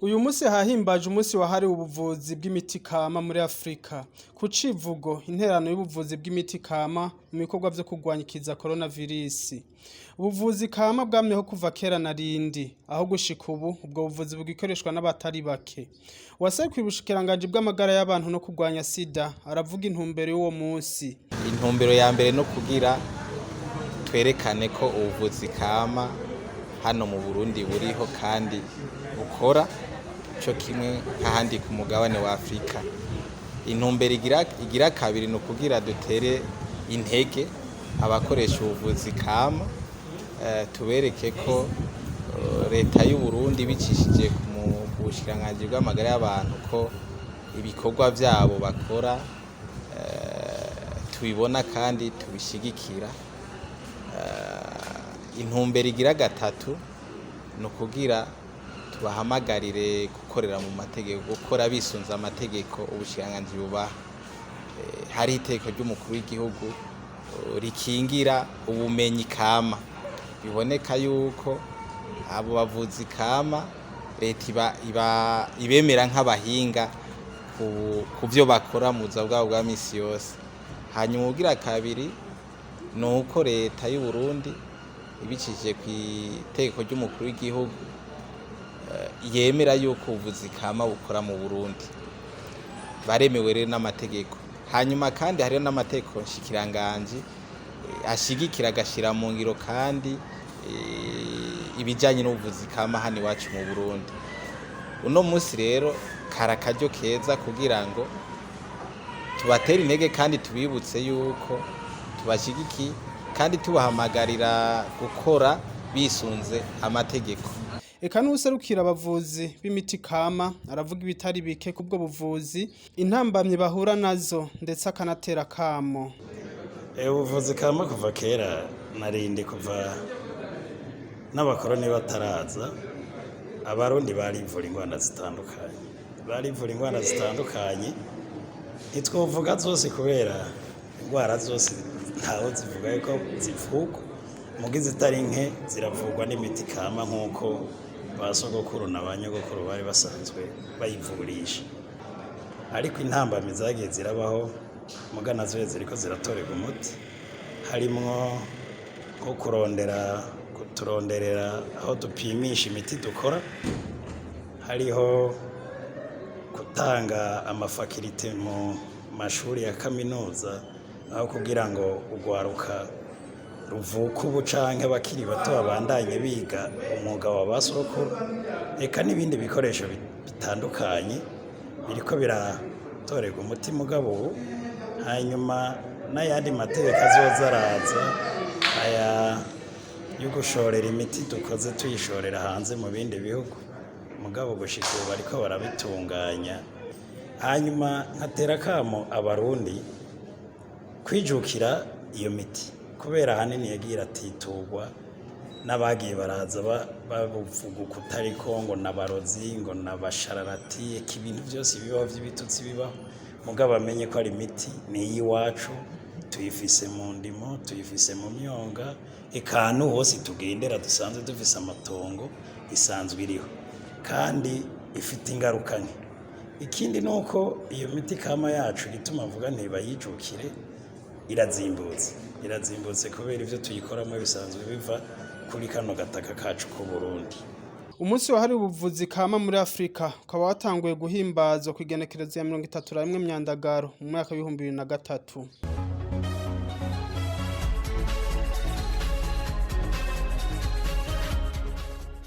Uyu munsi hahimbaje umunsi wahariwe ubuvuzi bw'imiti kama muri Afrika. Ku civugo interano y'ubuvuzi bw'imiti kama mu bikorwa vyo kurwanya ikiza coronavirus. Ubuvuzi kama bwamyeho kuva kera na rindi, aho gushika ubu ubwo buvuzi bugikoreshwa n'abatari bake. Uwaserukiye ubushikiranganji bw'amagara y'abantu no kurwanya sida aravuga intumbero y'uwo munsi. Intumbero ya mbere no kugira twerekane ko ubuvuzi kama hano mu Burundi buriho kandi bukora co kimwe nk'ahandi ku mugabane wa Afrika. Intumbero igira kabiri ni ukugira dutere intege abakoresha ubuvuzi kama, tubereke ko leta y'u Burundi bicishije ku bushikiranganji bw'amagara y'abantu ko ibikorwa vyabo bakora tubibona kandi tubishigikira. Intumbero igira gatatu ni ukugira tubahamagarire gukorera mu mategeko, gukora bisunze amategeko ubushikiranganji bubaha. Hari itegeko ry'umukuru w'igihugu rikingira ubumenyi kama, biboneka yuko abo bavuzi kama leta ibemera nk'abahinga ku vyo bakora mu buzima bwabo bwa misi yose. Hanyuma ubugira kabiri ni uko leta y'u Burundi ibicishije kw'itegeko ry'umukuru w'igihugu yemera yuko ubuvuzi kama bukora mu Burundi, baremewe rero n'amategeko. Hanyuma kandi hariho n'amategeko nshikiranganji ashigikira agashira mu ngiro kandi ibijanye n'ubuvuzi kama hano iwacu mu Burundi. Uno munsi rero kari akaryo keza kugira ngo tubatere intege kandi tubibutse yuko tubashigikiye kandi tubahamagarira gukora bisunze amategeko. Eka n'uwuserukira abavuzi b'imiti kama aravuga ibitari bike kubwo buvuzi, intambamyi bahura nazo ndetse akanatera akamo. Ubuvuzi kama kuva kera narindi, kuva n'abakoroni bataraza, Abarundi barivura ingwara zitandukanye, barivura ingwara zitandukanye. Ntitwovuga zose kubera ingwara zose ntaho zivuga yuko zivugwa, muga izitari nke ziravugwa n'imiti kama nk'uko ba sogokuru na ba nyogokuru bari basanzwe bayivurisha. Ariko intambamyi zagiye zirabaho, muga nazo ziriko ziratorerwa umuti, harimwo nko kurondera kuturonderera aho dupimisha imiti dukora, hariho gutanga amafakirite mu mashuri ya kaminuza aho kugira ngo urwaruka ruvuka ubu canke abakiri bato babandanye biga umwuga wa ba sokuru, eka n'ibindi bikoresho bitandukanye biriko biratorerwa umuti mugabo ubu. Hanyuma n'ayandi mategeko azoza araza, aya yo gushorera imiti dukoze tuyishorera hanze mu bindi bihugu, mugabo gushika ubu bariko barabitunganya. Hanyuma nkatera akamo Abarundi kwijukira iyo miti, kubera ahanini yagiye iratiturwa n'abagiye baraza babuvuga ukutariko, ngo n'abarozi, ngo n'abashararati, eka ibintu byose bibaho vy'ibitutsi bibaho, mugabo bamenye ko ari imiti, ni iy'iwacu, tuyifise mu ndimo, tuyifise mu myonga, eka ahantu hose tugendera dusanzwe dufise amatongo isanzwe iriho kandi ifite ingaruka nke. Ikindi ni uko iyo miti kama yacu, igituma mvuga ntibayijukire, irazimbutse, irazimbutse kubera ivyo tuyikoramo bisanzwe biva kuri kano gataka kacu k'u Burundi. Umunsi wahariwe ubuvuzi kama muri Afrika ukaba watanguye guhimbazwa kw'igenekerezo ya 31 Myandagaro mu mwaka w'2003.